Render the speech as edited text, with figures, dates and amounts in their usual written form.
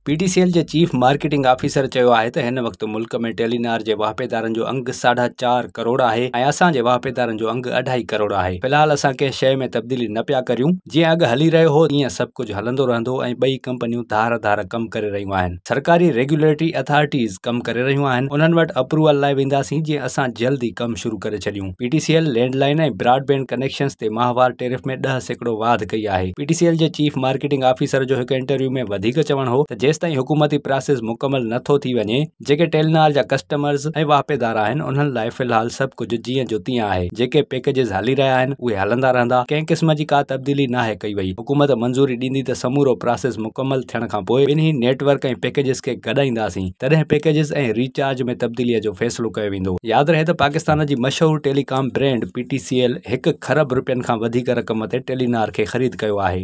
P ٽي C L جي chief marketing officer چيو آهي ته هن وقت ملڪ ۾ ٽيلينار جي واهپيدارن جو انگ ساڍا چار ڪروڙ آهي ۽ اسان جي واهپيدارن جو انگ اڍائي ڪروڙ آهي، في الحال اسان ڪنهن شيء ۾ تبديلي نه پيا ڪريون، جيئن اڳ هلي رهيو هو تيئن سڀ ڪجهه هلندو رهندو ۽ ٻئي ڪمپنيون ڌار ڌار ڪم ڪري رهيون آهن، سرڪاري ريگيوليٽري اٿارٽيز ڪم ڪري رهيون آهن، انهن وٽ اپروول لاء وينداسين جيئن اسان جلد ئي ڪم شروع ڪري ڇڏيون. P T C L landline ۽ broadband connections تي ماهوار ٽيرف ۾ 10% واڌ ڪئي آهي. پي ٽي سي ايل جي چيف مارڪيٽنگ آفيسر جو هڪ انٽرويو ۾ وڌيڪ چوڻ هو ته جيستائين حڪومتي پراسيس مڪمل نه ٿو ٿي وڃي جيڪي ٽيلنار جا ڪسٽمرز ۽ واهپيدار آهن انهن لاء في الحال سڀ ڪجهه جيئن جو تيئن آهي جيڪي پيڪيجز هلي رهيا آهن اهي هلندا رهندا ڪنهن قسم جي ڪا تبديلي ناهي ڪئي وئي حڪومت منظوري ڏيندي ته سمورو پراسيس مڪمل ٿيڻ کانپوء ٻنهي نيٽ ورڪ ۽ پيڪيجز کي گڏائينداسين تڏهن پيڪيجز ۽ ريچارج ۾ تبديلي جو فيصلو ڪيو ويندو ياد رهي ته پاڪستان جي مشهور telecom brand P T C L هڪ کرب رپين کان وڌيڪ رقم تي ٽيلينار کي خريد ڪيو آهي.